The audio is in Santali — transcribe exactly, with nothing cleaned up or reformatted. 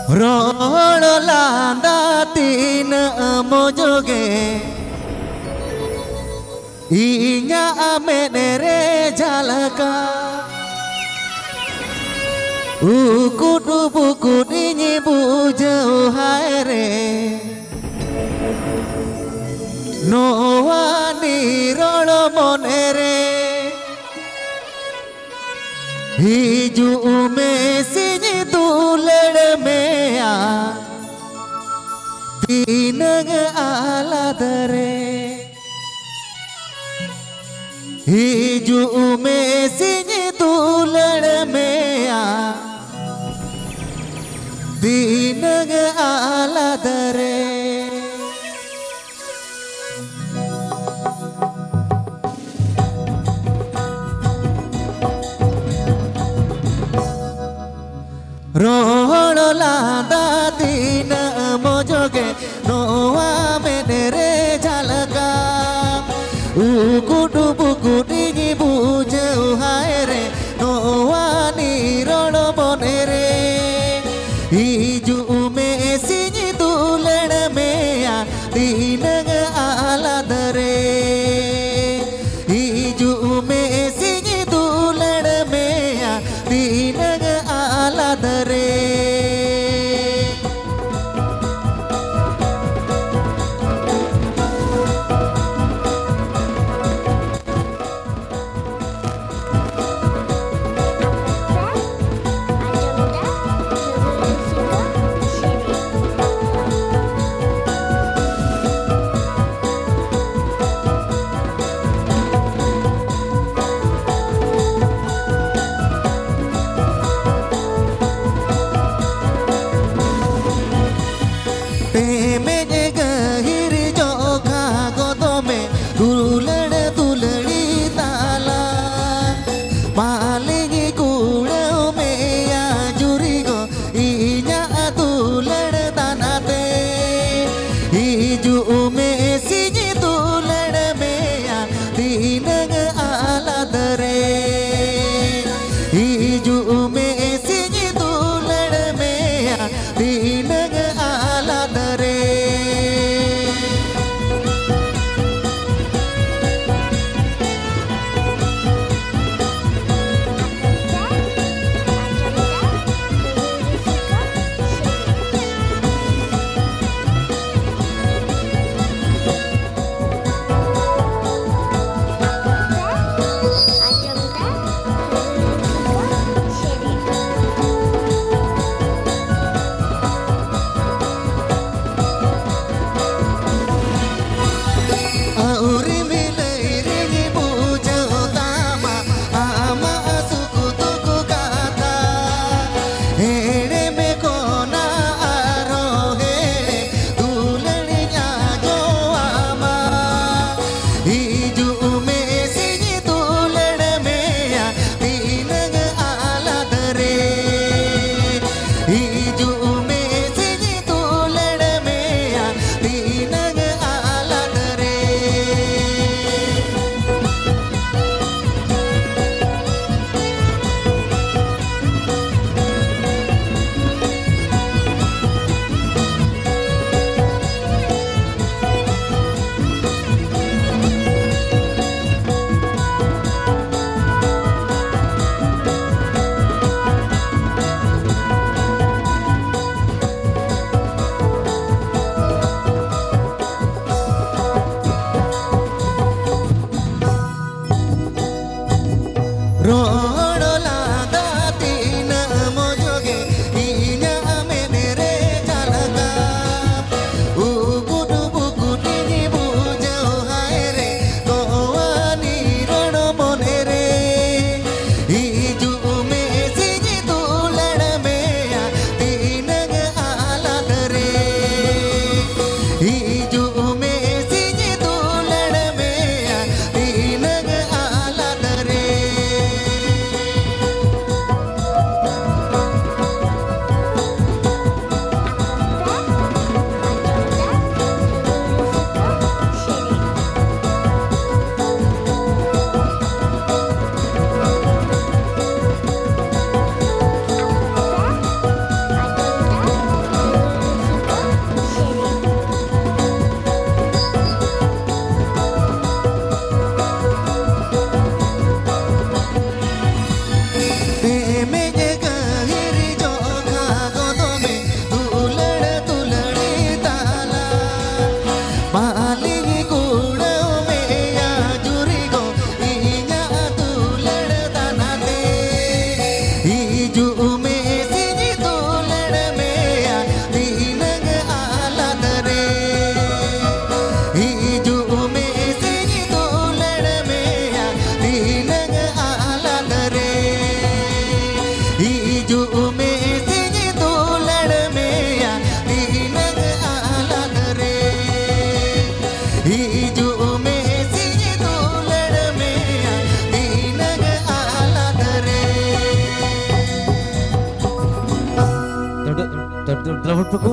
ᱨᱚᱲ ᱞᱟᱸᱫᱟ ᱛᱤᱱᱟᱹᱜ ᱢᱚᱡᱽ ᱜᱮ ᱤᱧᱟᱜ ᱢᱮᱫ ᱨᱮ ᱡᱷᱟᱞᱠᱟ᱾ ᱩᱠᱩᱴ ᱵᱩᱠᱩᱴ ᱤᱧ ᱵᱩᱡᱷᱟᱹᱣ ᱦᱟᱭ ᱨᱮ, ᱱᱚᱣᱟ ᱱᱤᱨᱚᱲ ᱢᱚᱱᱮ ᱨᱮ᱾ ᱦᱤᱡᱩᱜ ᱢᱮ ᱥᱤᱧ ᱫᱩᱞᱟᱹᱲ ᱢᱮᱭᱟ ᱫᱷᱤᱱᱟᱹᱝ ᱟᱞᱟᱫᱟ ᱨᱮ᱾ ᱦᱤᱡᱩᱜ ᱢᱮ ᱥᱤᱧ ᱫᱩᱞᱟᱹᱲ ᱢᱮᱭᱟ ᱫᱷᱤᱱᱟᱹᱝ ᱟᱞᱟᱫᱟ ᱨᱮ᱾ ᱨᱚᱲ ᱞᱟᱸᱫᱟ ᱛᱤᱱᱟᱹᱜ ᱢᱚᱡᱽ ᱜᱮ ᱱᱚᱣᱟ ᱢᱮᱫ ᱨᱮ ᱡᱷᱟᱞᱠᱟ᱾ ᱩᱠᱩᱴ ᱵᱩᱠᱩᱴ ᱤᱧ ᱵᱩᱡᱷᱟᱹᱣ ᱦᱟᱭ ᱨᱮ, ᱱᱚᱣᱟ ᱱᱤᱨᱚᱲ ᱢᱚᱱᱮ ᱨᱮ᱾ ᱦᱤᱡᱩᱜ ᱢᱮ ᱥᱤᱧ ᱫᱩᱞᱟᱹᱲ ᱢᱮᱭᱟ ᱫᱷᱤᱱᱟᱹᱝ ᱟᱞᱟᱫᱟ ᱨᱮ᱾ ᱦᱤᱡᱩᱜ ᱢᱮ ᱥᱤᱧ ᱫᱩᱞᱟᱹᱲ ᱢᱮᱭᱟ ᱫᱷᱤᱱᱟᱹᱝ ᱟᱞᱟᱫᱟ ᱨᱮ᱾ ᱦᱤᱡᱩᱜ ᱢᱮ ᱥᱤᱧ ᱫᱩᱞᱟᱹᱲ ᱢᱮᱭᱟ ᱛᱤᱱᱟᱹᱝ ᱟᱞᱟᱫ ᱨᱮ᱾ ᱫᱩ-, ᱫᱩᱞᱟᱵᱷᱩ ᱴᱩᱠᱩ᱾